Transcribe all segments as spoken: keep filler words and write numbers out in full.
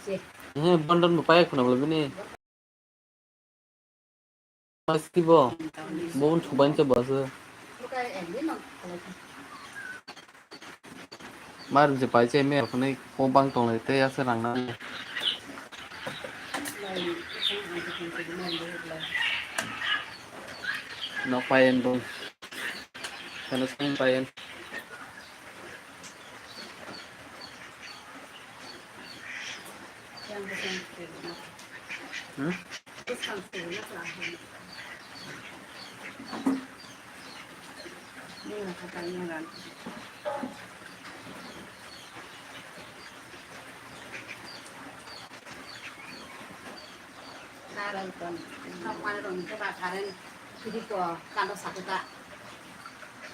He, bondon bo paya khuna bini. Mas ki bo? Bo un chubain cha basa. Mar je pai che me khunai ko bang tong le te ya se rang na. No payen bo. Kana sang payen. Hmm?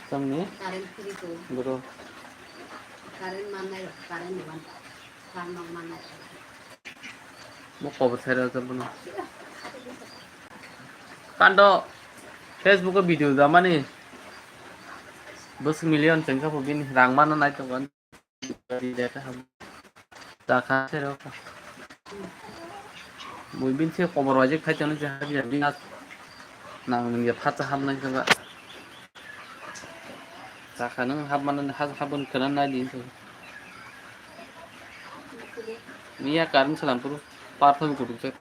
Tangni? Bro. Mo kobor sai rw jabo no. Kando Facebook o video da mani. Bwswk million chengkha bo bini rang mana nai tongo. Jakha se rok. Mui bin se kobor wajik khai tong je habi habi nas. Nang nung ya phatsa hab nai kaba. Jakha nung hab mana has habun kana nai din to. Miya karin salam puru parthon kutuk se.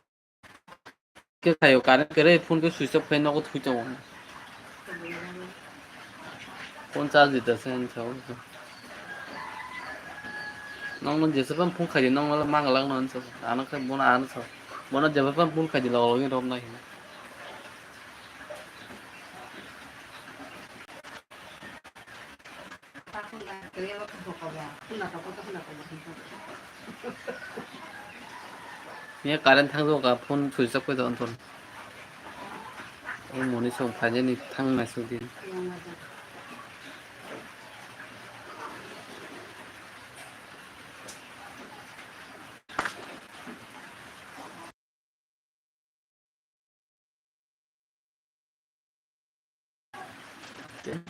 Ke khayo, current kere phone ke switch off khai nogo thui tongo. Phone charge dita se ang sao. Nong nong jesa phone khai di, nong nong mangalak nong sao. Ano khai bono ano sao. Bono jesa phone khai di, logo logo rob nai. Ni current thang jok ka phone switch off koi don ton. O moni song phaje ni thang nai song din.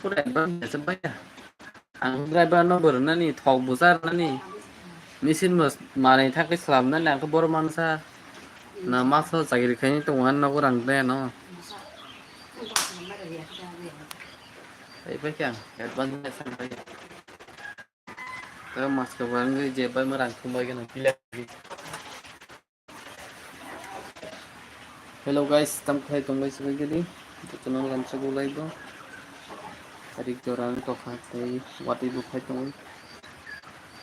Pura advance ya, sebaya. Ang driver no bwrwnani, thok busa rwnani. Machine bo manwi thangwi swlamnani, ang khe borok mansa. Na maso chakri khaini tongo, ang nogo rang de no. Tei bai khe ang advance ya, sebaya. Tei mas kwbangwi je bai ma rang thum bai gana. Hello guys, tam khai tong bai sibui gidi. Jotono lamsa gulai bo. Tarik jora ang tokha tei watwi bo khai tongo.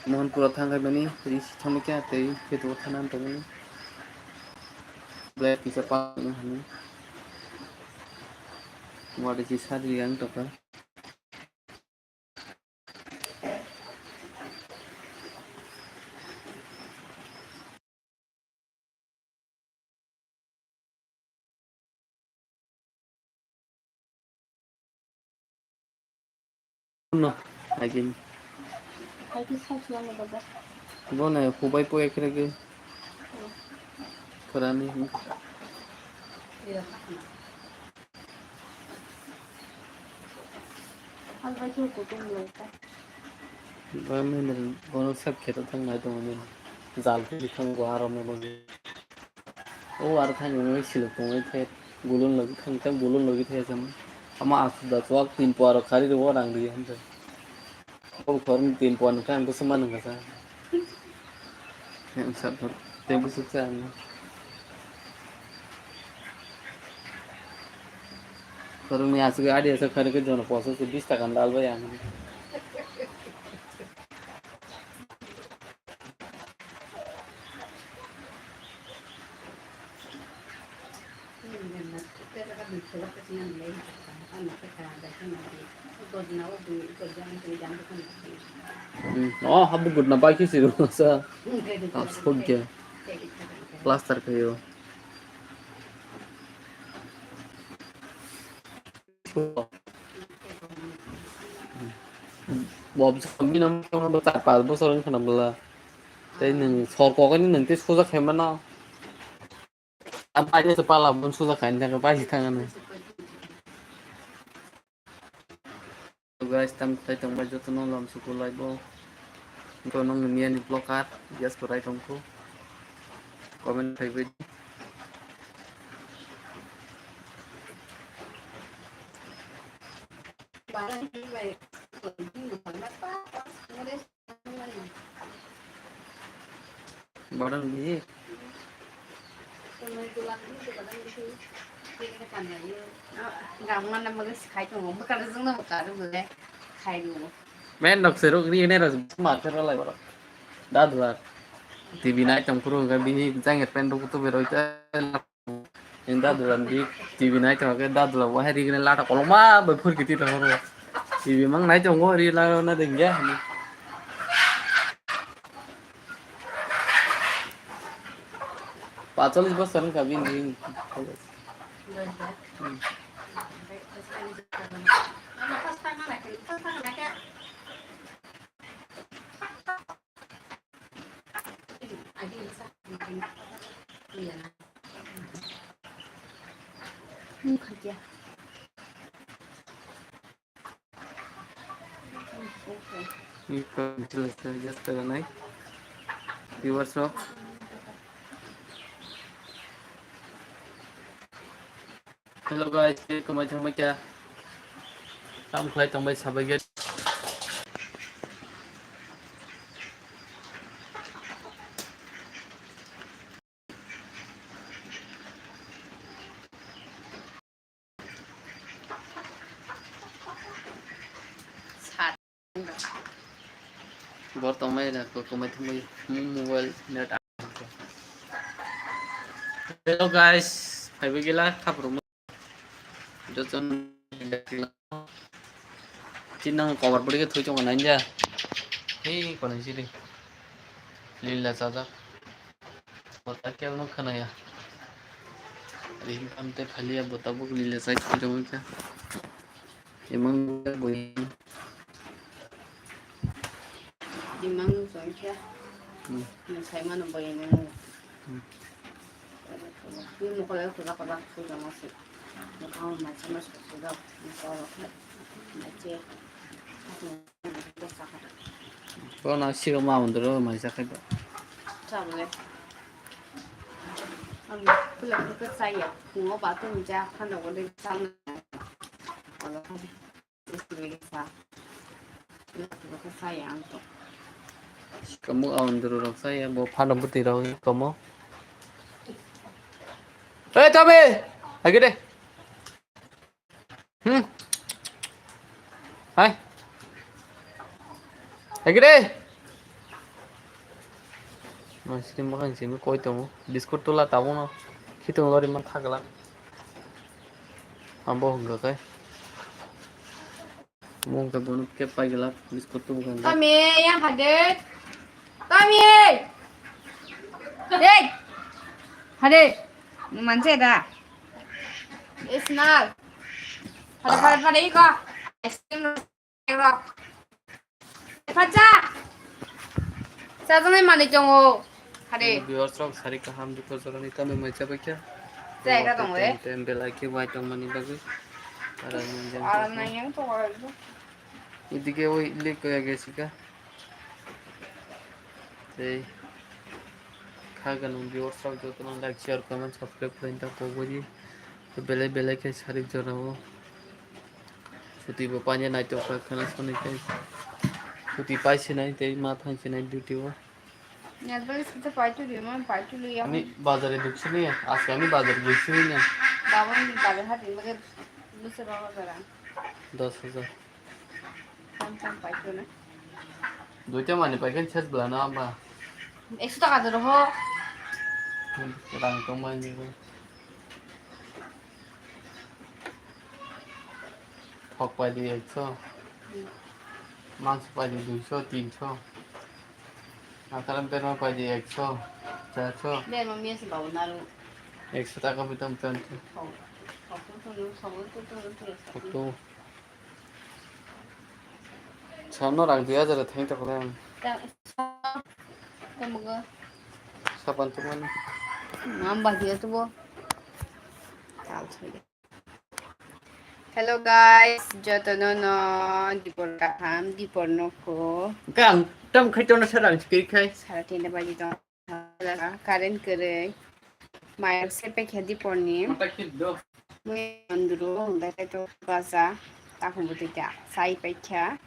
Mohanpura thang khai bani ri si thangwi kha tei kheto thana tongmani. Black kisa pa no hani. Watwi si sadi ang tokha. No, again. Bono hubai po ekre ke. Khorani. Ba mene bono sab kheto thang nai tongo nini. Jal phili thang bo aro mo bogi. O aro thang nini silok tongwi the gulun logi thang thang gulun logi the jam. Ama asu da chwak tin po aro khari ro rang ri han. O khorni tin po nang kha ang bwswk ma nang kha. Yang sat te bwswk sa ang. Khorni aswk adi aswk khari khe jono poso se bis taka dal bai ang. Hmm. Oh, habu gudna bai khe siro sa. Asphalt khe. Plaster khayo. Bo char pas bosor wngkha na bwla. Tei nwng sor kokani nwng tei soja khaimano. Ang paide se pala bun suda khaini thangkhe paisi thangani. Guys, tam khai tongbai jotono lam suku laibo. Ko nong ni ani blocker, yes, korai tongkho. comment khai bai. Borok ni. Gangma na bagwi khai tongo, bwkha rwjak na bwkha rwjak le khai tongo. Men nok seruk ri ne rok ma seruk lai borok. Dadula T V nai tong phuru hwnkhe bini jangir pen rok tu beroi te. Dadula ni T V nai tong khe dadula bo hai ri ne lata koloma bai phur kiti tong ro. T V mang nai tongo ri la na dengya. Pachalis bosor wngkha bini. Hmm. Viewers rok. Hello guys, tei kwmai thangbai kha. Tam khlai tongbai sabai ge. Bor tongmai na ko komai thumui mobile net. Hello guys, phaibai gila khaprum. Joton tinang cover body ke thui chong nanja. Hei kono siri. Lila chajak. Bota kel no khanaya. Ri kam te phalia bota buk lila chai thui chong kha. Imang bui. Imang songkhe. Hmm. Saimano bui imang. Hmm. Ni mukol ay kuda kuda kuda masi. Mukang masi masi kuda. Mukol masi. Ko na siga ma undro mai sa khai. Chale. Ang pula pula saya. Ngo ba tu ja khanda ko de chang. Kamu awan dulu rok saya, bo phano bwtwi rok komo. Eh, Tommy! Agede! Hmm? Hai? Agede! Masih makan sini koi tongo. Biskut tula tabung no. Khitung lori man thagla. Ambo hungga kai. Mung khe bono khe paigwlak, biskot tubu khe. Tommy, yang hadir. Tommy! Hey! Hadir. Manse da. Isnal. Pada, pada, pada, iko. Ice cream rok. Pacha. Sajanai mani tongo. Hare. Viewers rok sari kaham dukho jorani tamo mai chabai kha. Jai ka tongo, eh. Tem, tem belai khe wai tongmani bagwi. Ara nang jang. Ara nang yang tongo. Idige oi lik ya gesika. Tei kha ganang viewers rok jotono like, share, comment, subscribe khlaina ta kobori. Belai belai khe sarik jorao. Chuti bo paine naithok kha khwna soni tei. Chuti pai sinai tei ma thang sinai duty o. Nail polish kisa pai tuli, ma pai tuli ya. Ani bazar e duksini, aske ani bazar duksini na. Babon ni bazar hati mage dusra bazar. Dos hajar. Tam tam pai tuli. Duita mani pai kan ses bela na amba. Ekso taka doro ho. Rang tong mani. Thok pai di ekso. Hmm. Mangso pai di duiso, tinso. Mataram berma pai di ekso, charso. Berma miya se bawo naru. Ekso taka bai tong tong. Thok, thok, thok, thok, thok, thok, thok, thok. Thok to. Samno rang dui hajar thang ta kore ang. Ta, sa, ta mugo. Sapan tu mana? Mam bahia tu bo. Tal thoi. Hello guys, jotono no dipor kaham, dipor nokho. Kang, tam khai tono sarang sikir khai. Sara tinta baji tong. Current kwrwi. Mairok se paikha diporni. Mui andro hwnbai khe to baja. Takhumbo tei ta sai paikha.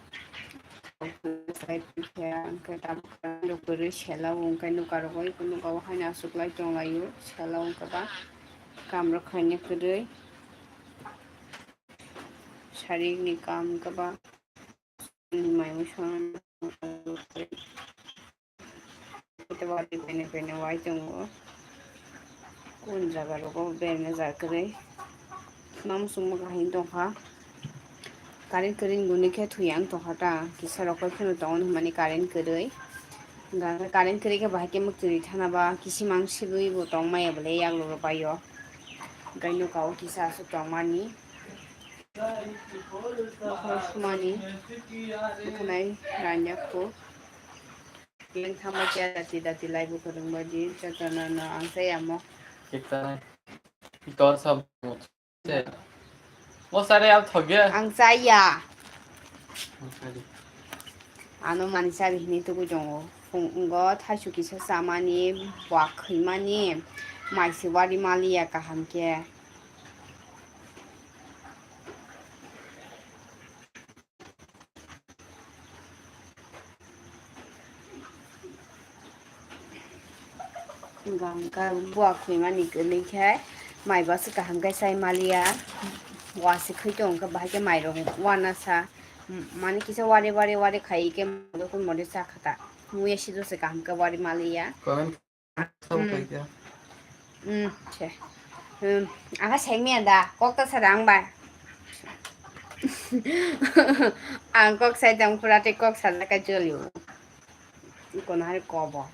Sai paikha, hwnkhe tabuk rok kwrwi sela o, hwnkhe nukarok bai nuka o haino achuklai tonglaio. Sela o hwnkhe ba kamrok khaina kwrwi. Sarikni kam hwnkhe ba mai mui songna. Ito wari bene bene wai tongo. Kun jaga rogo berna jaga kwrwi. Mam sungma kahini tongkha. Current kwrwi guni khe thwi ang tongkha ta. Kisa rok bai phano tongo hwnmani current kwrwi. Hwnkhe current kwrwi khe bahai khe mwktwi thana ba kisimang sibui bo tong maya bwle yakloro bai o. Hwnkhe nuka o kisa aswk tongmani. Bokhorok sumani. Bwkhanai ranya kho. Lengthama khe dati dati laibu kwrwngbaji jotono no ang chayamo. Kita tor sab se. Mo sare al thogya. Ang chaya. Ano mani sari hini tugui tongo. Phungo thaisu kisa chamani, buak khwimani, maisi wari maliya kaham khe. Hwnkha hwnkhe buak khwimani kwrwi khe mai bo aswk kaham khe chai maliya. Waswk khwi tong khe bahai khe mairok wana sa. Mani kisa wari wari wari khai khe mode kun mode cha kha ta. Muya sido se kaham khe wari maliya. Comment. Hmm. Hmm, se. Hmm, ang khe sengmi anda, kok ta sada ang bai. Ang kok sai tang pura tei kok sada ka jolio. Kono hari kobo.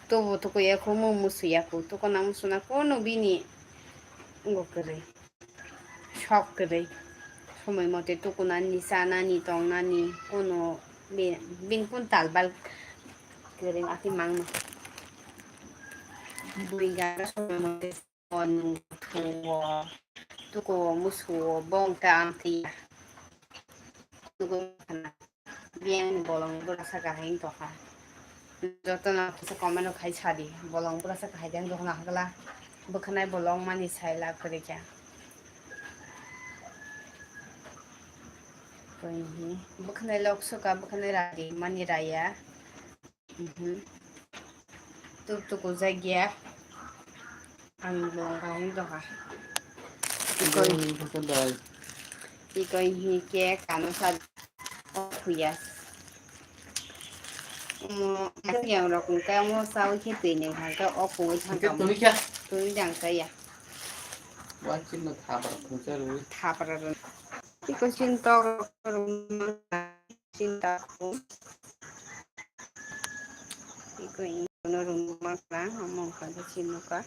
Tubu tuku ya ko mu musu ya ko. Tuku na musu na kono bini. Ngo kwrwi. Sok kwrwi. Somoi mote tukunani, chanani, tongnani, kono bi-, bini kun talbal kwrwi ati mangno. Bui gana somoi mote o nung thuo, tukuo, musuo, bong ta ang thwiya. Nugwi khana. Biyang bolong bura saka hai wng tongkha. Jotono kisa comment rok khai sadi. Bolong bura saka hai deng jokhna hakla. Bwkhanai bolong mani sai lab kwrwi kha. Koi hi. Bwkhanai lok suka, bwkhanai radi mani raya. Mhm. Tuk tuk ujak ya. Ang bo kaham doha. Ikoi. Ikoi hi ke kano sa khuya. Mo yang rok ka mo sa o ke tene ha ka o ko thang ka. Tumi kya? Tumi jang ka ya. Wan chin no thapar khungsa ru. Thapar ru. Ikoi chin tok rok. Sinta ko. Iko ino rung makla, among kha de sinuka.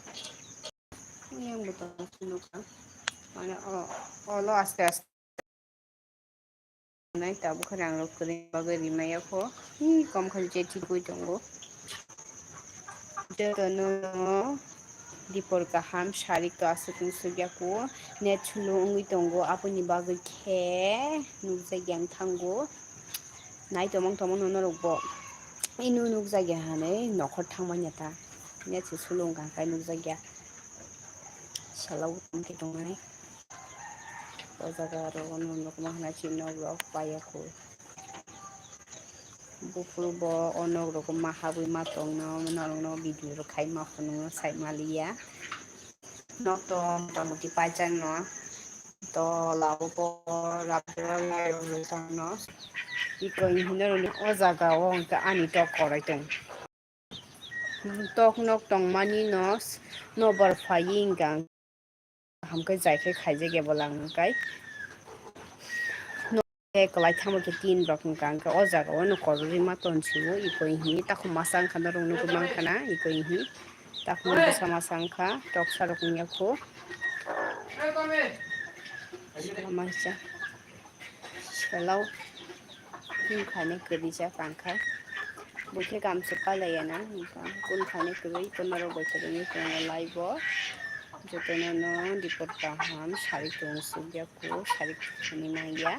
Yang betul sinuka. Mana o, olo aste aste. Nai tabu kha rang rok kri bagwi rimaya ko. Ni kom khan je thikui tongo. Jotono dipor kaham, sarik to aswk wng sukya kho, net slow wngwi tongo, aboni bagwi khe nukjakya wng thango. Nai tongmang tongmano norok bo ino nukjakya hinwi nokhor thangmanya ta, net se slow wngkha hinwi nukjakya, salo wngkhe tongnai. O jaga aro ono nukma hwnwi se nok rok paiya kho. Buphuru bo o nok rok ma habwi ma tongno, norokno video rok khai ma phunukno sai maliya. Nok to mota moti paijak no, tola o bo rajura lai rok rwchang no. Iko hinwi norokni o jaga o hwnkhe ani tok korai tong. Tok nok tongmani no, nobar phaiwi hwnkha. Kaham khe jai khe khaijak ya bo lang kai. No khe kwlai thangma khe tin rok wngkha, hwnkhe o jaga o no koroi ma ton sio, iko hinwi takhum masa wngkha norok nugwi mankha na, iko hinwi takhum bwsa masa wngkha, toksa rok wngya kho. Masa. Salo himkhani kwrwi jak tangkha. Bo khe kamsa palaiya na, himkha kun khani kwrwi, kun norok bai kwrwngwi tongo live o. Jotono no dipor kaham, sari tong sukya kho, sari khani manya.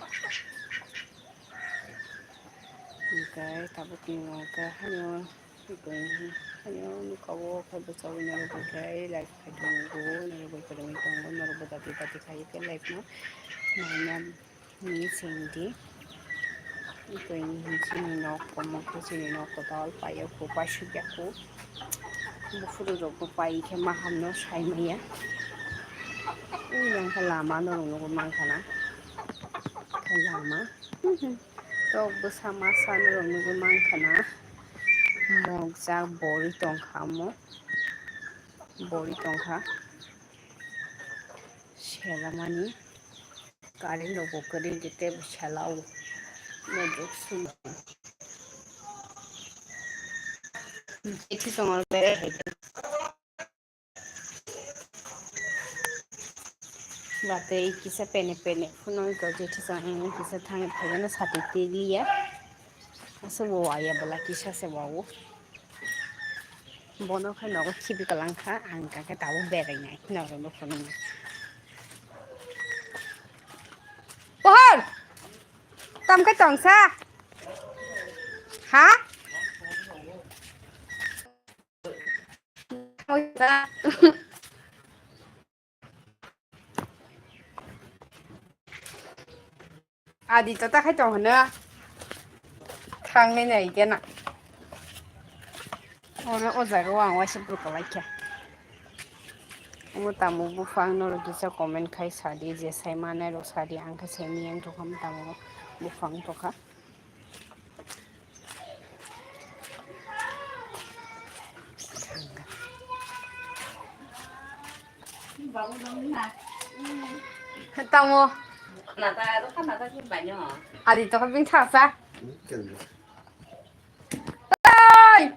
Hwnkhe tabuk ni hwnkhe hano. Ani o nuka o khe bwsai norok bo khe live khai tongo, norok bo kwrwngwi tongo, norok bo dati dati khai khe live no naina ni sengdi. Tei chini nok komo khe chini nok kotor paiyakho, paisukya kho. Buphuru rok bo pai khe maham no sai maya. Ui jang khe lama norok nugwi mankha na. Khe lama. Tok bwsa masa norok nugwi mankha na. Mokjak bori tongkha omo. Bori tongkha. Selamani. Current rok bo kwrwi de tei bo sela o. Mojok sum. Jethi tongol berai hai. Ba tei kisa pene pene phunuk to jethi tong kisa thangwi phaigano sati twi liya. Aswk bo waya bwla kisa se wawo. Bono khe nogo khibi kwlangkha, ang kha khe tabuk berainai norokno phunuknai. Pohor! Tamo khe tongsa? Ha? Adi to ta khai tong hwno. Thangnai nai khe na. Oro o jaga o ang waisa bwrwk kwlai kha. Omo tamo buphang norok kisa comment khai sadi, je sai manai rok sadi, ang khe sai miyang tongkha, omo tamo buphang tongkha. Tamo. Adi to bini thasa. Hey!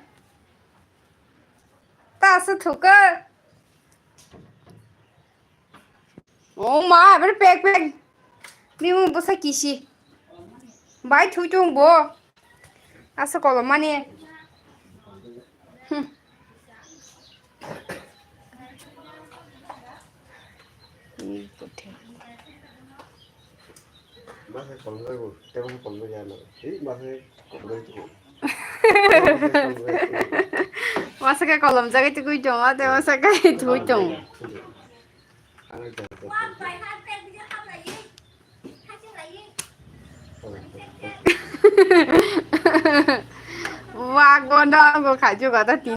Ta se thuka. Oh ma, ber pek pek. Ni mu busa kisi. Bai thui tung bo. Asa kolom mani. Hmm. Ni puthe. Masa kolom jago, tebo kolom jago. Hei, masa kolom jago. Masa ke kolom jago itu kui dong, ate masa ke itu kui dong. Wah, gondang go khaju kata ti.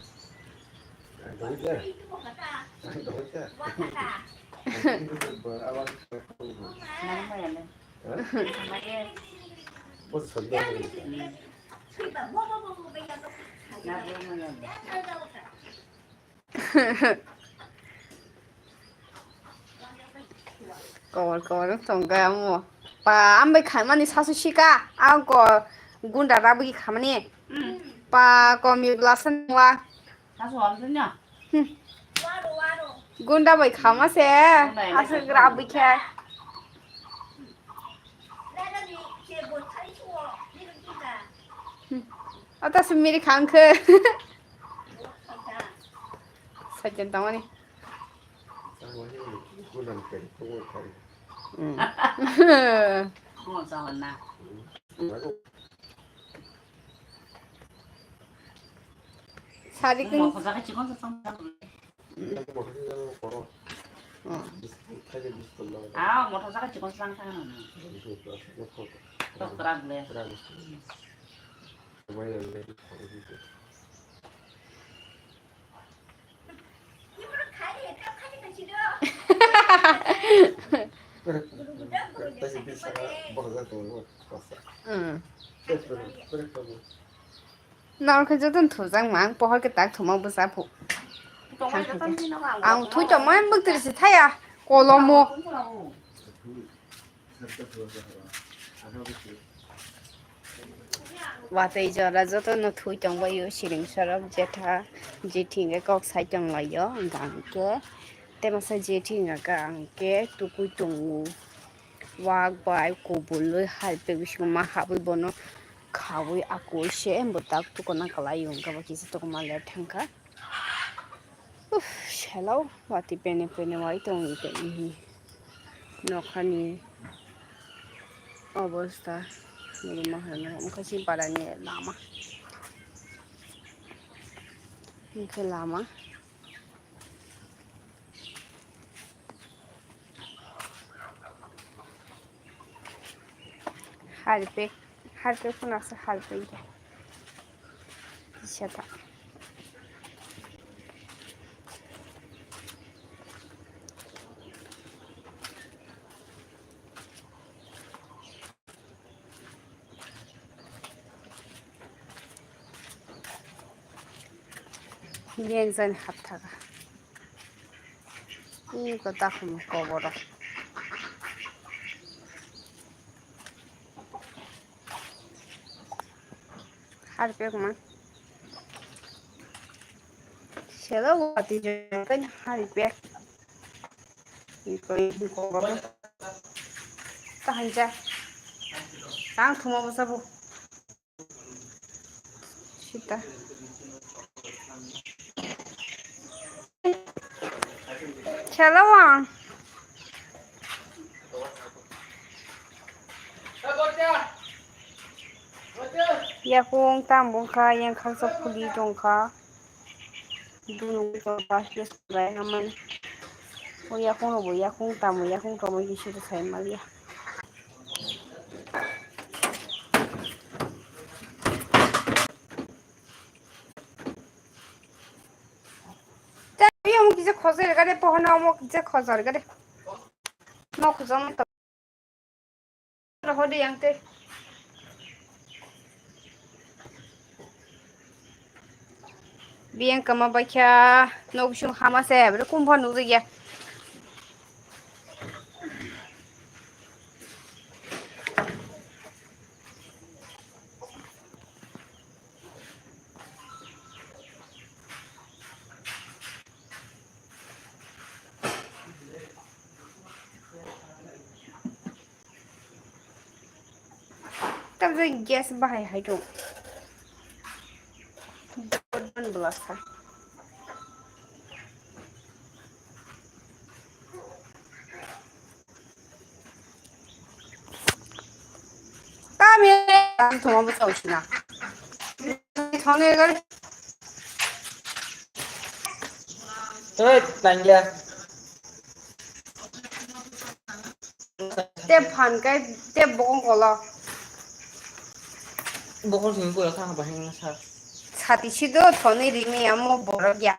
Kowal kowal tong kha omo. Pa ambai khaimani sasu sika. Ang ko gunda rabwi khamani. Pa komi blasa nwa. Sasu wal dunya. Hmm. Gunda bai khama se. Aswk rabwi khe. Hmm. Ata sumiri khang khe. Sajen tangani. Hmm. Sari kung. Ah, motor saka chikon sang sang na. Tok krak le. Hmm. Nor khe joto thujak mang pohor khe tak thuma bwsa phu. Ang thui tongma bwtwrisi thaya kolomo. Watwi jora jotono thui tongbaio, siring sorok, jetha, jethi hwnkhe kok sai tonglaio, hwnkha hwnkhe tei masa jethi hwnkha hwnkhe tukui tongo. Wak bai kubului hai pek bisingo ma habwi bono khaui akui se bwtak tukuna kwlaio, hwnkhe bo kisa tukuma le thangkha. Uff, selo, watwi pene pene wai tong tongni nokhani obosta. Nini mahano wngkha si barani lama. Hwnkhe lama. Harpek, harpek phano asa harpek de. Kisa ta. Biyang jani hapthaga. Iko takhum koboro. Harpek ma. Selo wati jani harpek. Iko iko koboro. Tahancha. Tang thuma basa bu. Sita. Chala wang. Yakung tam bungkha, yang khaksa phuli tongkha. Dunung tongkha, yes, bai hamani. O yakung no bo, yakung tamo, yakung tamo, kisi to sai maliya. Tei omo kisa khojor gade, pohor no omo kisa khojor gade. Mo khojor to. Hode yang tei. Biyang kama baikha, nok bising hama se, bere kum phan nukjak ya. Tabjak gas bahai hai tong. Jordan blasa. Kami ang thoma bwsao sina. Thone gari. Hei, tangya. Te phan kai, te bokong kolo. Bokong sini pura kha bahai na sa. Sati sido thoni rini amo borok ya.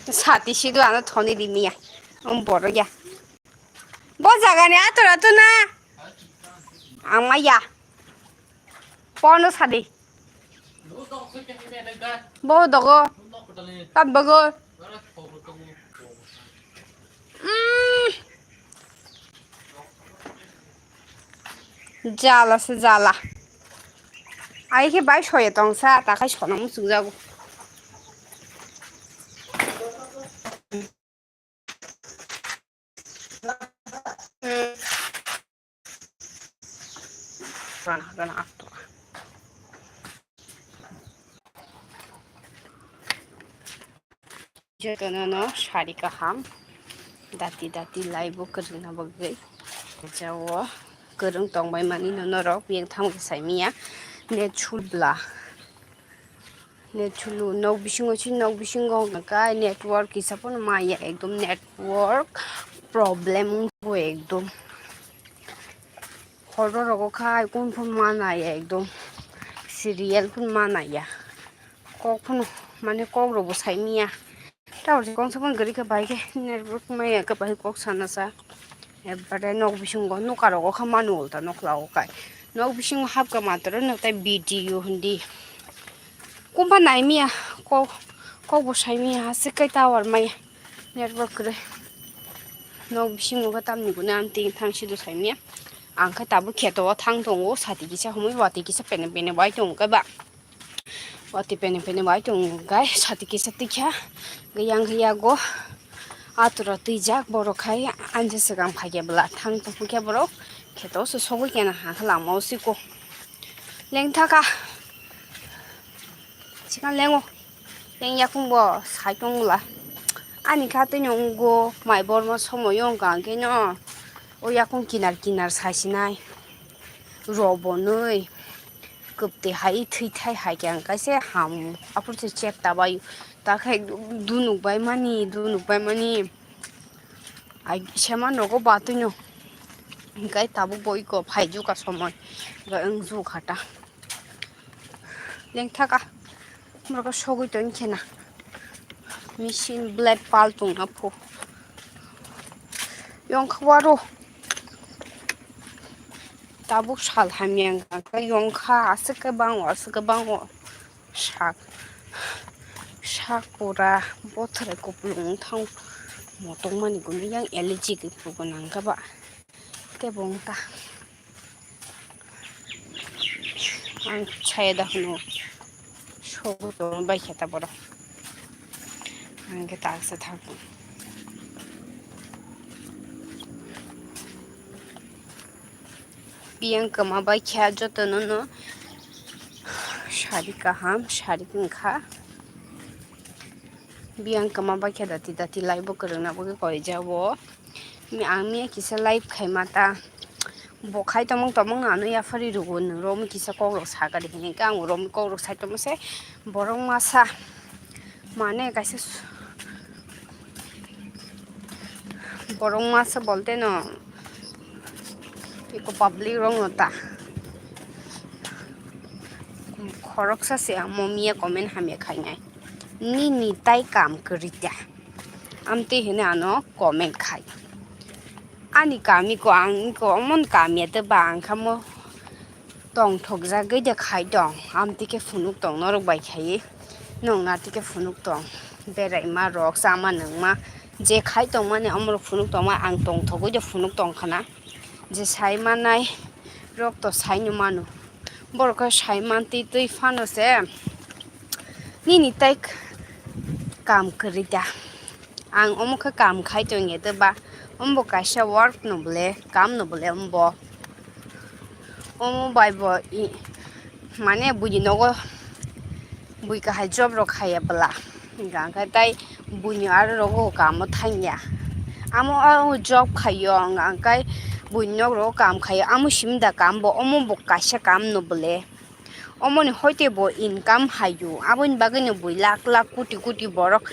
Sati sido ano thoni rini ya. Om borok ya. Bo jagani ator ator na. Ang maya. Pono sadi. Bo dogo. Tabbago. Mm. Jala se jala. Ai khe bai soye tongsa, ta khai sona muchuk jago. Jotono no sari kaham, dati dati laibo kwrwngna bagwi. Jao kwrwng tongbai mani no norok yang thang sai miya net chul bla. Net chulu, nok bisingo si, nok bisingo hwnka kai network kisa phano maya, ekdom network problem wngkha ekdom. Horo rogo khai kun phano manaya ekdom, serial phano manaya, kok phano mane kok rokbo sai miya. Tabuk se kongsa phano gari khe bai khe network maya khe bai kok sana sa. Ekbare nok bisingo nuka rogo kha manu ulta nokla o kai. Nok bisingo hapkha matro no tai video hindi. Kumba nai miya kok, kok bo sai miya aswk kai tower maya network kwrwi. Nok bisingo khe tamni guna ang ting thang sido sai miya. Ang khe tabuk kheto o thang tongo sati kisa humui wati kisa pene pene bai tongo khe ba. Wati pene pene bai tong gai sati kisa tikha gayang yago atura twijak borok khai anja swkang phaikhe bwla thang tongkhe borok kheto se sogwi kena ha lama o siko lengthaka. Na lengo. Yang yakung bo sai tong la. Ani kha tei nung go mai borma somoy yong kang khe no. O yakung kinar kinar sai sinai. Ro bo nui. Kwptwi hai thwi thai hai khe ang kaisa ham. Aphuru se chep ta bai. Ta khai dunuk bai mani, dunuk bai mani. Ai, seman rogo batwi no. Hinkhe tabuk bo iko phai juka somoi. Hinkhe wng ju khata. Lengthaka. Morok sogwi tong khena. Machine blade pal tongna phu. Yongkha waro. Tabuk sal hamya wngkha, yongkha, aswk khe bango, aswk khe bango. Sak, sak pura bothrai kupulung wng thang motong mani gwnwi yang allergy khe phugo nang khe ba. Tei bo wng ta. Ang chaya da hwno sogo tongma bai khe ta borok. Ang khe taksa thang. Biyang kwma bai khe jotono no sari kaham, sari wngkha. Biyang kwma bai khe dati dati lai bo kwrwng na bagwi koijao. Mi-, ang miya kisa live khaima ta. Bo khai tongmung tongmung ano yaphari rwgo, nwng romwi kisa kok rok sakari hinwi khe ang romwi kok rok sai tongma se borok masa. Mane kaisa s-, borok masa bolte no eko public rok no ta khoroksa se amo miya comment hamya khainai nini tai kam kwrwi ta amtwi hinwi ano comment khai ani kam iko ang iko omon kam ya tei ba ang khamo. Tongthokjagwi de khai tong, amtwi khe phunuk tong norok bai khai. Nwng atwi khe phunuk tong, beraima rok, chama nungma, je khai tongmani omorok phunuk tongma, ang tongthogwi de phunuk tong khana. Je sai manai rok to sai no mano. Borok khe sai mantwi twi phano se nini tai kam kwrwi da. Ang omo khe kam khai tong ya tei ba, omo bo kaisa work no bole, kam no bole omo bo. Omo bai bo i, mane buini nogo bui kahai job rok khaiya bwla. Hingka khe tai buini aro rogo kamo thangya. Amo o job khaiyo, hingka khe buini nok rogo kam khaiyo. Amo simi da kam bo, omo bo kaisa kam no bole. Omoni hoite bo income haio, aboni bagwino bui lakh lakh koti koti borok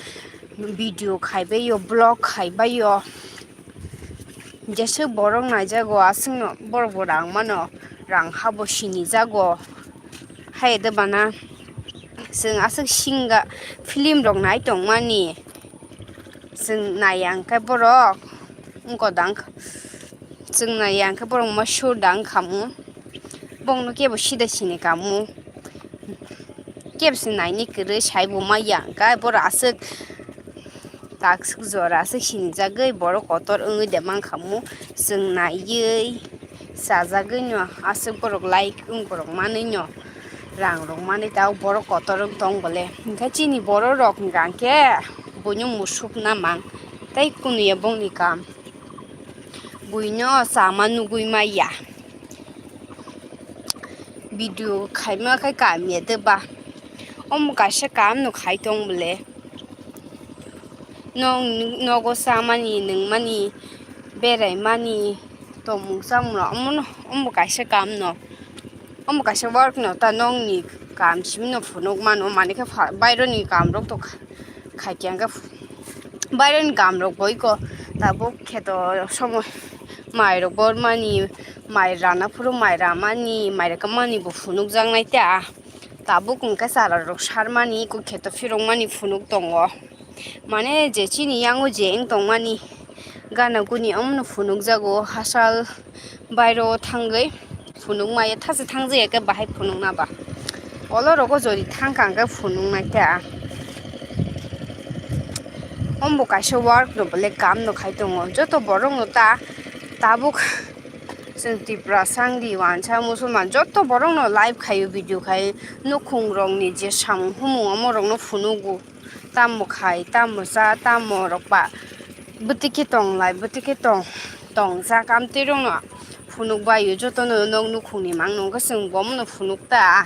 video khaibaio, vlog khaibaio. Jeswk borok naijago, aswkno borok bo rang mano, rang habo sinijago. Hai de bana chwng aswk singa film rok nai tongmani. Chwng nai ang khe borok wngkha dang, chwng nai ang khe borok ma sur dang khamu, bongno kebo sida sini kamu, kebo se naini kwrwi sai bo ma yang khe borok aswk takswk jora aswk sinijagwi borok kotor wngwi de mankhamu, chwng naiwi. Chajagwino aswk borok like wng borok manwino rang rok manwi ta borok kotor wng tong bole. Hinkhe chini borok rok hingka khe buino musuk na mang tei kunuya bongni kam buino chama nugwi maya. Video khaima khe kamya de ba omo kaisa kam no khai tong bole. Nong nogo chamani, nungmani, beraimani, tongmung chamung rok omono, omo kaisa kam no, omo kaisa work no ta nongni kam simi no phunuk mano, mani khe pha-, baironi kam rok to kha-, khaikhe hwnkhe ph-, baironi kam rok bo iko tabuk kheto somo mai rok bormani, mai rana phuru mai ramani, mai rwkmani bo phunuk jaknai ta. Tabuk hwnkhe chara rok sarmani, iko kheto phirokmani phunuk tongo. Mane je chini yango je wng tongmani gana guni omono phunukjago, hachal bairo thangwi phunuk maya, thasa thangjakya khe bahai phunukna ba. Olo rogo jodi thangkha hwnkhe phunuknai ta. Omo bo kaisa work no bole, kam no khai tongo. Joto borok no ta tabuk chwng Tripura sangdi wansa musulman joto borok no live khaio, video khaio, nukhung rok ni je samung humung omo rok no phunugo, tamo khai, tamo cha, tamo rok ba bwtwi khe tong lai, bwtwi khe tong, tong jak, amtwi rok no phunuk bai o, joto no nok nukhung ni mang nung khe chwng bo omo no phunuk ta.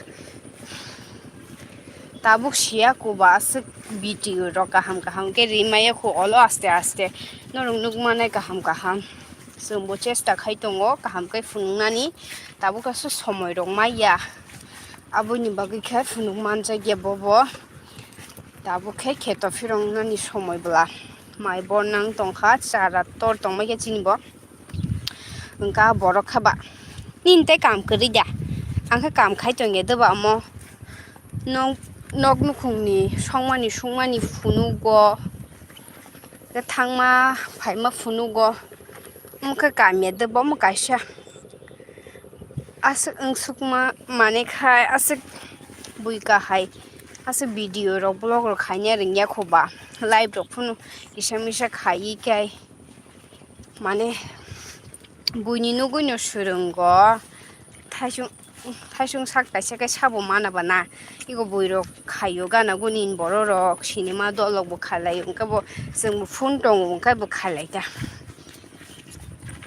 Tabuk siya kuba aswk video rok kaham kaham khe rimaya khu olo aste aste norok nukmani kaham kaham. Chwngbo chesta khai tongo kaham khe phunuknani, tabuk aswk somoi rok maya, aboni bagwi khe phunuk manjakya bobo. Tabuk khe kheto phiroknani somoi bwla, mai bor nang tongkha, chara tor tongmai khe chini bo. Wngkha borok khe ba, "Nini tei kam kwrwi da? Ang khe kam khai tongya doba omo. Nok, nok nukhungni songmani sungmani phunugo, tei thangma phaima phunugo. Omo khe kamya doba omo kaisa." Aswk wngsukma manwi khai aswk bui kahai, aswk video rok, vlog rok khaina rwngya kho ba, live rok phano kisa misa khaiwi khe. Mane buini nugwino swrwngo, thaisung, thaisung sak kaisa khe sabo mana ba na. Ego buirok khaio gana guni bororok, cinema dolok bo khalai, hwnkhe bo chwngbo phone tongo, hwnkhe bo khalai ta.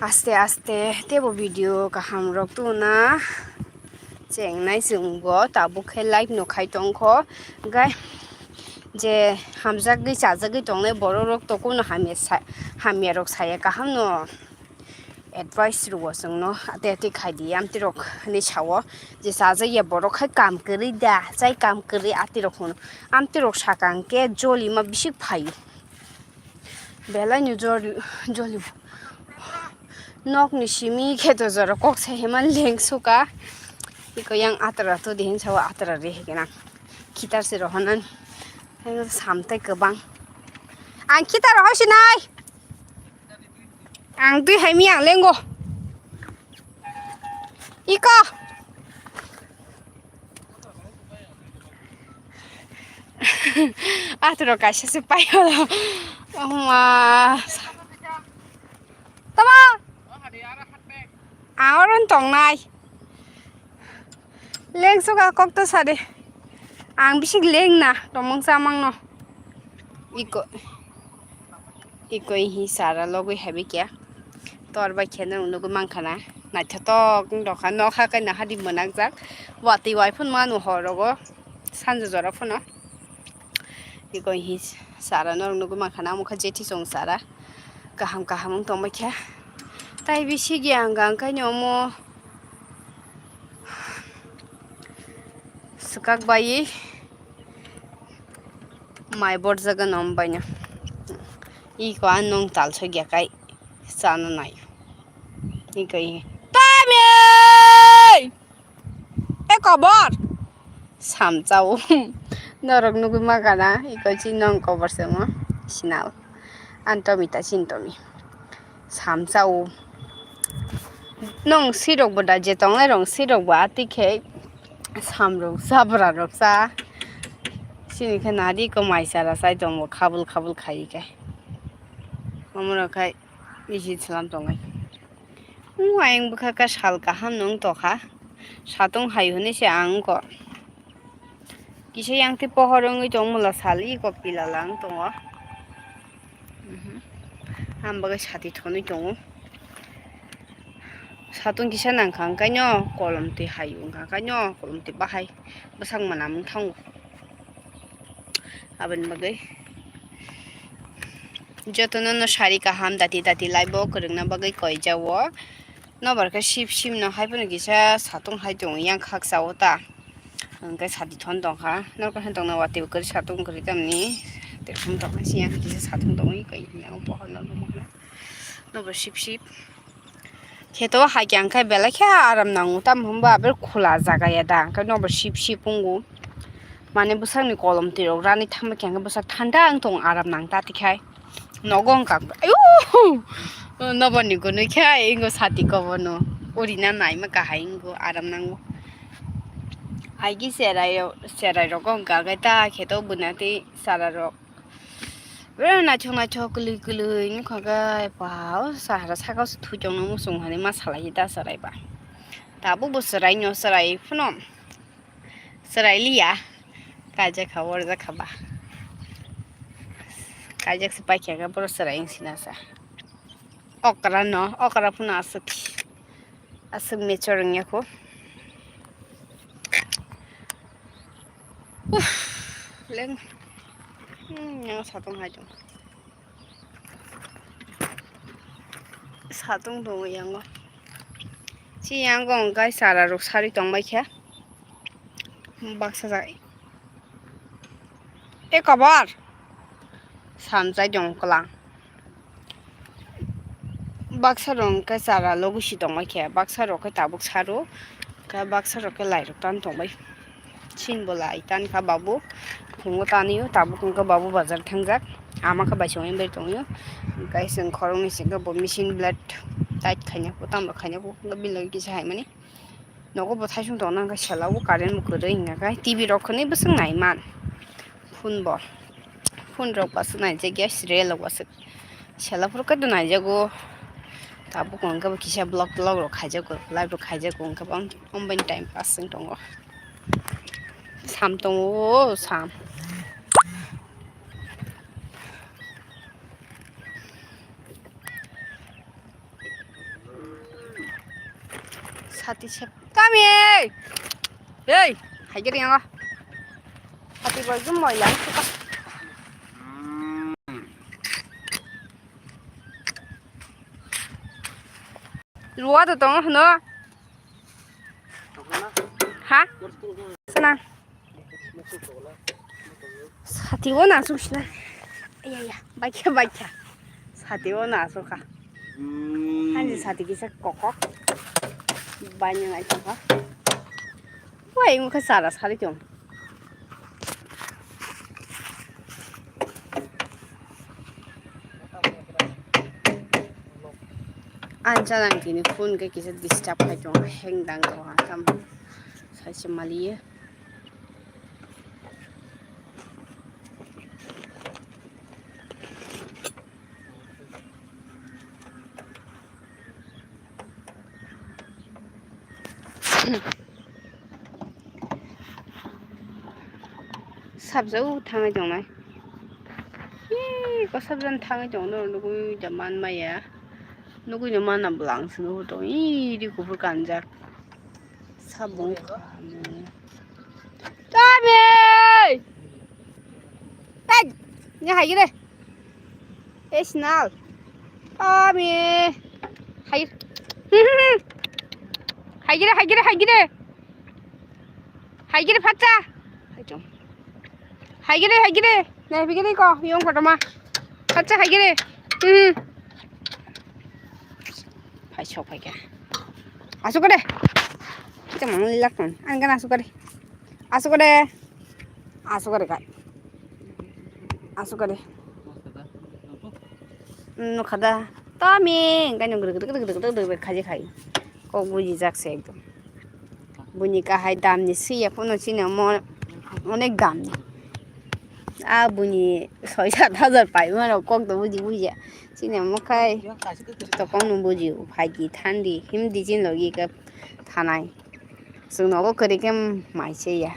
Aste aste teibo video kaham rok tuna chengnai chwngbo, tabuk khe live no khai tongkho, hwnkhe je hamjagwi chajagwi tongnai bororok to kuno hamya sa-, hamya rok saya kaham no advice rwo chwngno, ate ate khai di amtwi rok hinwi sao, je chajakya borok khai kam kwrwi da, chai kam kwrwi, ati rok hwn amtwi rok sakang khe joli ma bisik phaio, belai no joli, joli nokni simi khe to jora kok sai hema leng suka, iko yang atra to dihin sao atra re hekena khitar se rohonan. Samtai kwbang. Ang khitar rohoi sinai. Ang twi hai mi ang lengo. Iko. Atro kaisa se pai holo. Oma. Tama. Ang oron tongnai. Leng suka kok to sade. Ang bisik leng na tomong samang no. Iko. Iko hi sara logwi habi kya. Tor bai khe nang nugwi mankha na. Naithotok wng dokha nokha kai naha di mwnakjak. Watwi wai phun manu horogo. Sanjo jora phano. Iko hi sara norok nugwi mankha na. Mukha jethi song sara. Kaham kaham wng tongbai kha. Tai bisigi ang gang kai ni omo. Swkak bai mai borjagano omo baino. Iko ang nwng talsokya kai chana nai. Iko i, "Tami! E kobor!" Samchao. Norok nugwi mankha na, iko chini nwng kobor se mo. Sinao. Ang tomi ta chini tomi. Samchao. Nwng sirok bo da je tongnai rok sirok bo ati khe samrok cha bwrarok cha. Chini khe nadi ko mai chara chai tongo khabul khabul khai khe. Omo rok khai bisi chwlam tongnai. Wng ayang bwkha khe sal kaham no wng tokha. Satung hai hwnwi se ang wngkha. Kisa yang tei pohor wngwi tongo, mula sal iko pila lang tongo. Mhm. Ang bagwi sati thonwi tongo. Satung kisa nangkha hwnkhe no kolom twi hai wngkha hwnkhe no kolom twi bahai bwsak mwnamung thango. Aboni bagwi jotono no sari kaham dati dati live o kwrwngna bagwi koi jao. Nobar khe sip sip no hai phano kisa satung hai tongo yang khaksa o ta. Hwnkhe sati thon tongkha. Norok khe tongna watwi kwrwi satung kwrwi tamni. Tei khum tongkha siyang kisa satung tongwi koi yang pohor no nukha. Nobar sip sip. Kheto hai khe ang khe belai khe aram nango. Tamo hwnba abe khula jaga ya da. Hwnkhe nobar sip sip wngo. Mane bwsakni kolom twi rok rani thangma khe ang khe bwsak thanda wng tong aram nang ta twi khai. Nogo wngkha, ayu! Noboni gunui khe ai wngkha sati kobono. Urina naima kahai wngkha, aram nango. Aigi cherai, cherai rogo wngkha khe ta kheto bwna tei chara rok. Bwrwi naithok naithok kwlwi kwlwi wngkha khe, pao sahara saka o se thwi tongno muchung hinwi ma salai da cherai ba. Tabukbo cherai no cherai phano. Chwrai liya. Kaijak kha, warjak kha ba. Kaijak se paikha khe, boro chwrai wng sina sa. Okra no, okra phano aswk, aswk mechor wngya kho. Uff. Leng. Hmm, yang satung hai tong. Satung tongo yango. Si yango hwnkhe chara rok sari tongbai khe. Baksa jai. E kobar. Samchai tong kwlang. Baksa rok hwnkhe chara logi si tongbai khe. Baksa rok khe tabuk saro. Khe baksa rok khe lai rok tan tongbai. Sin bo lai tan kha babu. Phungo tanio tabuk hwnkhe babu bazar thangjak. Ama khe bai songwi bai tongio. Hwnkhe chwng khoroknwi singkhe bo machine blade tight khaina po, tamrok khaina po. Hwnkhe bini logi kisa hai mani. Nogo bo thaisung tongna hwnkhe sela o current bo kwrwi hwnkhe T V rok khwnwi bwswk nai man. Phone bo. Phone rok bwswk naijak ya, serial rok bwswk. Sela phuru khe do naijago. Tabuk hwnkhe bo kisa vlog vlog rok khaijago, live rok khaijago hwnkhe bo ang, ang bini time pass wng tongo. Sam tongo, sam. Sati sep. Kami! Hey! Hai gari yang. Sati baju moila suka. Ruwa to tong no. Ha? Sana. Sati o na suk sina. Iya iya, baikha baikha. Sati o na suk kha. Ani sati kisa kokok. Banya ngai tong kha. Wai mukha sara sari tong. Ang jalang tini phone khe kisa disturb khai tongo, hang dang tongo, tam saisa maliye. Sabjao thangwi tongnai. Ee, ko sabjani thangwi tongno nugui da manmaya. Nugui no mana bwlang se nugui tong. Ee, ri kuphur kanjak. Sabung kha. Tommy! Hey! Ni hai gire. Ei, Sinal. Tommy. Hai. Haigire, haigire, haigire. Haigire, phatsa. Haigire, haigire. Nai, haigire ko, yung kotorma. Phatsa, haigire. Hmm. Phai sok phai kha. Asuk de. Kita mang lilak ton. Ang kana asuk de. Asuk de. Asuk de kai. Asuk de. Nukha da. Tommy, engkai no grwk grwk grwk grwk grwk khaji khai. Kok bujijak se ekdom. Buini kahai damni swiya phano chini omo onek damni. A buini soi sat hajar paimano kok do buji buji. Chini omo khai tokong no buji, phaidi thandi himdi chini logi khe thanai. Chwng nogo kwrwi khe mai se ya.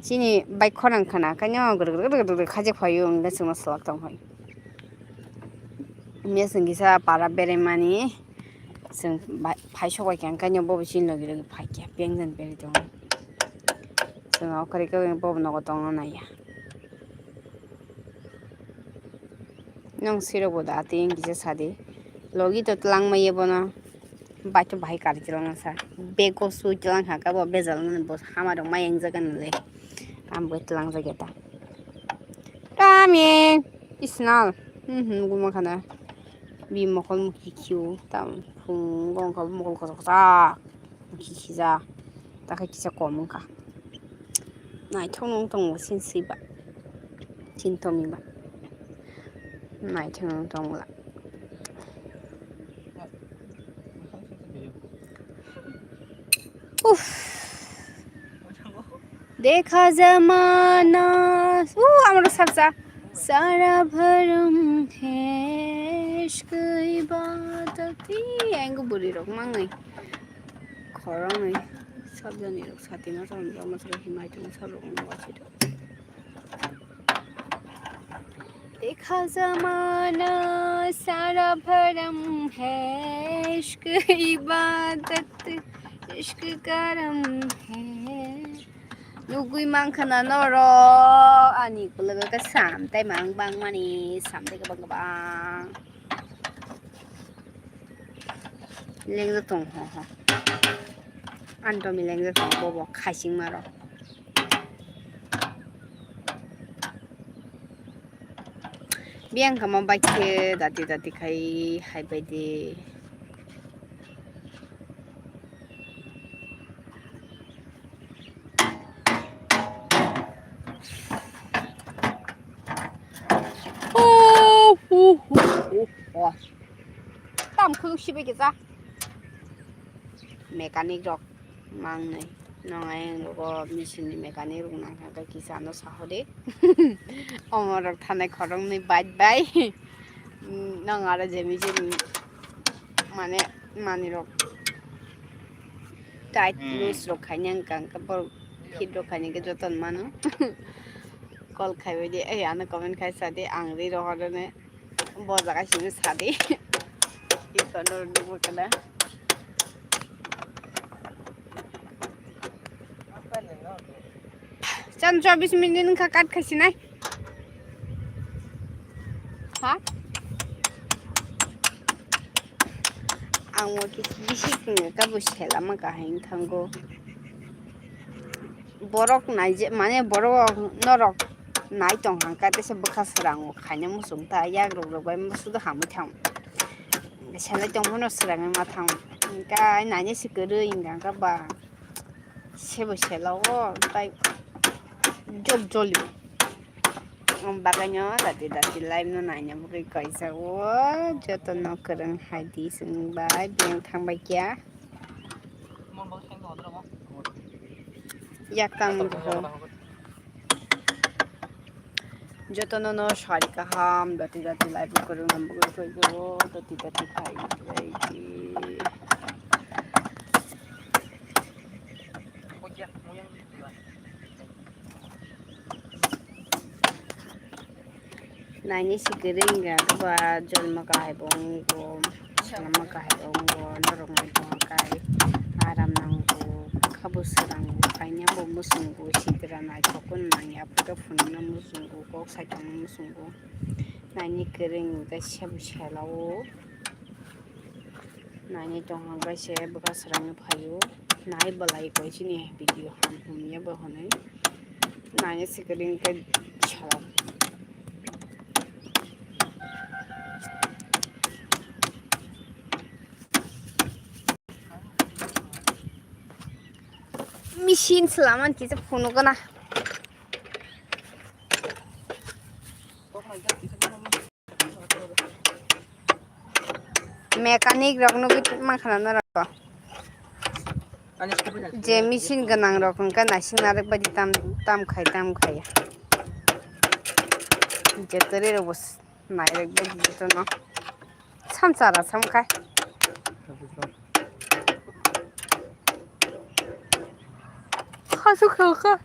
Chini bike khorang khna khaino gwrwk gwrwk gwrwk gwrwk khaijak phaio, hwnkhe chwngno swlak tong phai. Mia chwng kisa para beraimani, chwng bai-, phai sok bai kha, hwnkhe bobo chini logi logi phai kha, beng jan beri tongo. Chwng o kwrwi khe bobo nogo tongna nai ya. Nong sirok bo da twi wng kisa sadi. Logi to twlang maya bono. Bai to bahai kari twlang sa. Bego sui twlang ha kabo bejal nani bo hama rok mai wng jaga nale. Am bo twlang jaga ta. Kami. Isnal. Hmm, hmm, guma khana. Bi mokol mukhi khiu. Tam phung gong kabo mokol kosa kosa. Khikija, takhe kisa kom wngkha. Naithok nung tongo sin swiba, sin tomiba. Naithok nung tongla. Uff. Dekha zamana. U, amro sarsa. Sara bharam hai ishq ibadat. Ii, ang buri rok mangai. Khorang ai. Sabjani rok sati ma sam jama sara himai tong sab rok no wasi do. Dekha zamana sara bharam hai ishq ibadat, ishq karam hai. Nugui mankha na norok ani ukulok khe sam tei mang bang mani sam tei kwbang kwbang lengjak tong ho ho. Ani tomi lengjak tong bobo khaising marok. Biyang kama bai khe dati dati khai hai bai di. Oh, hu, hu, hu, oh. Tam khuluk sibai kisa. Mechanic rok mangnai. Nong ayang rogo machine ni mechanic rok nang kha kisa no sahodi. Omorok thanai khoroknwi bike bai. Nong aro je machine mane manwi rok tight loose rok khaina wngkha, wngkha borok hit rok khaina khe joto mano. Call khaibai di, ei ano comment khai sa di, ang ri rohor rwne. Bo jaga simi sadi. Iko no nungbo kana. Chan chobis minute wngkha cut khaisinai. Ha? Ang bo kis-, bisi kabo selama kahai wngthango. Borok naije, mane borok norok nai tong hangka tesa bwkha srango khaina muchung ta yak rok rok bai sudo hamwi thang. Selai tong phano srangwi ma thang. Hingka naina se kwrwi hingka hingka ba sebo sela o tai jok joli. Ang bagwi no dati dati live no naina bagwi kaisa o joto no kwrwng hai di chwng bai biyang thang bai kya. Yak tang joto no no sari kaham dati dati live no kwrwng no bagwi kaijo dati dati khai khai di. Naini si kwrwi wngya ba jolma kahai bo wngo, salama kahai bo wngo, norok nai tongkha kai aram nango, khabo swrango, kainwi bo muchungo, sidra naithok nangya, photo phunukna muchungo, kok saithokna muchungo, naini kwrwi wngkhe sebo selao. Naini tongkha kaisa bwkha swrangwi phaio. Nai bwlai koi chini video ham hum ya bo hwnwi. Naini sikiri khe sala. Machine swlaman kisa phunukgwna. Mechanic rok nugwi mankha na norok. Je machine gwnang rok hwnkhe naising narwk bai di tam, tam khai, tam khai. Je kwrwi rok bo nairwk bai di jotono. Samsara samkha. Hasu khaukha.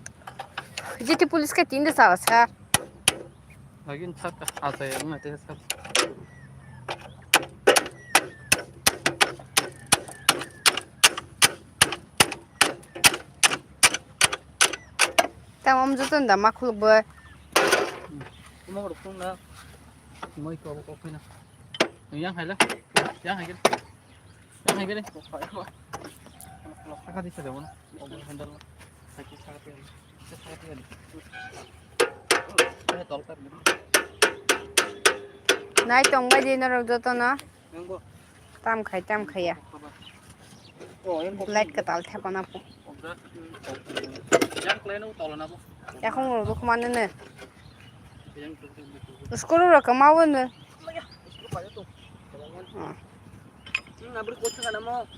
Jiti police khe tinde sara sa. Lagi nsak ka asa ya, ngai te sak. Tamam joto da makhuluk bo. Kuma rukung na. Moi ko ko khina. Yang hai la. Yang hai gel. Yang hai gel. Saka di sa debo na. Handle. Saki saka di. Saka di. Nai tong bai di norok joto no. Yang bo. Tam khai, tam khai ya. Oh, yang bo. Light kwtal thepana po. Yang kleno tolana bo. Yakung rok bo khumane ne. School rok kama bo ne.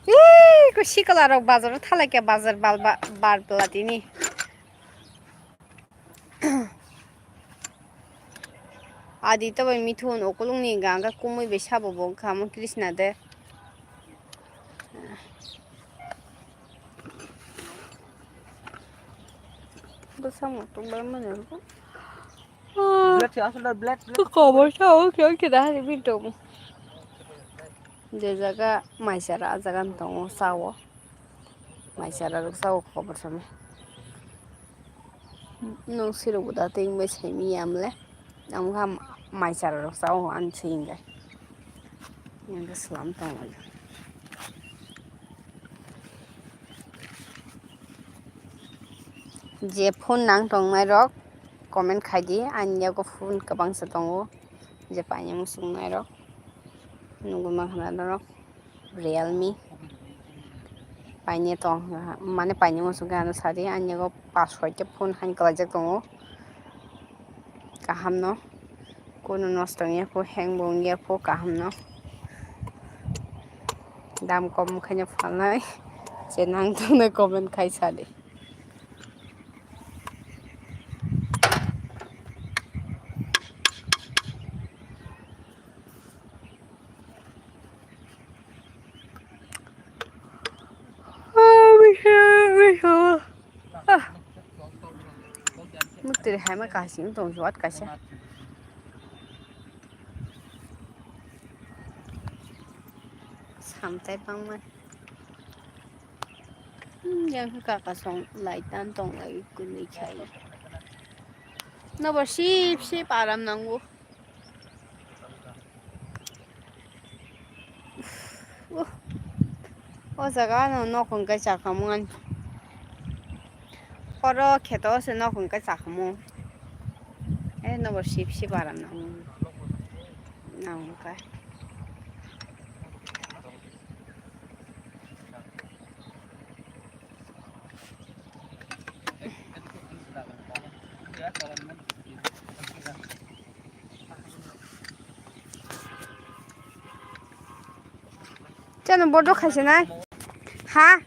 Ih, ko sikala rok bazar o thalai khe bazar bal ba-, bar bla tini. Adi to bai mithun okolong ni ganga kumui bai sabo bo kamo Krishna de. Bwsamo tongbai mani rw. Blade se aswk da, blade, blade. Kobor sao khe khe da hari bini tongo. Je jaga maisara, ah jaga no tongo sao. Maisara rok sao kobor samo. Nung sirok bo da tei wngbai sai mi yam le. Ang kha mai chara rok chao ani se hingai. Yang khe slam tong lai. Je phone nang tong nai rok comment khai di, ani yago phone kwbang sa tongo je paini muchung nai rok. Nugui mankha na norok. Realme paine tong, mane paine muchung khe ano sadi, ani yago pas soi ta phone haino kwlaijak tongo. Kaham no, kunu nosto wngya kho, hang bo wngya kho, kaham no. Dam kom khaino phalnai, je nang tongna comment khai sadi. Mutri hai ma kaising tong juat kaisa. Samtai bangma. Hmm, yang kaka song lai tan tong lai kunui khai. Nobo sip sip aram nango. Uh, o jaga no nok hwnkhai chakhamung ani. Oro kheto se nok hwnkhai chakhamung. Eh, nobo sip sip aram nango. Nangkha. Chano bodo khaisa na? Ha?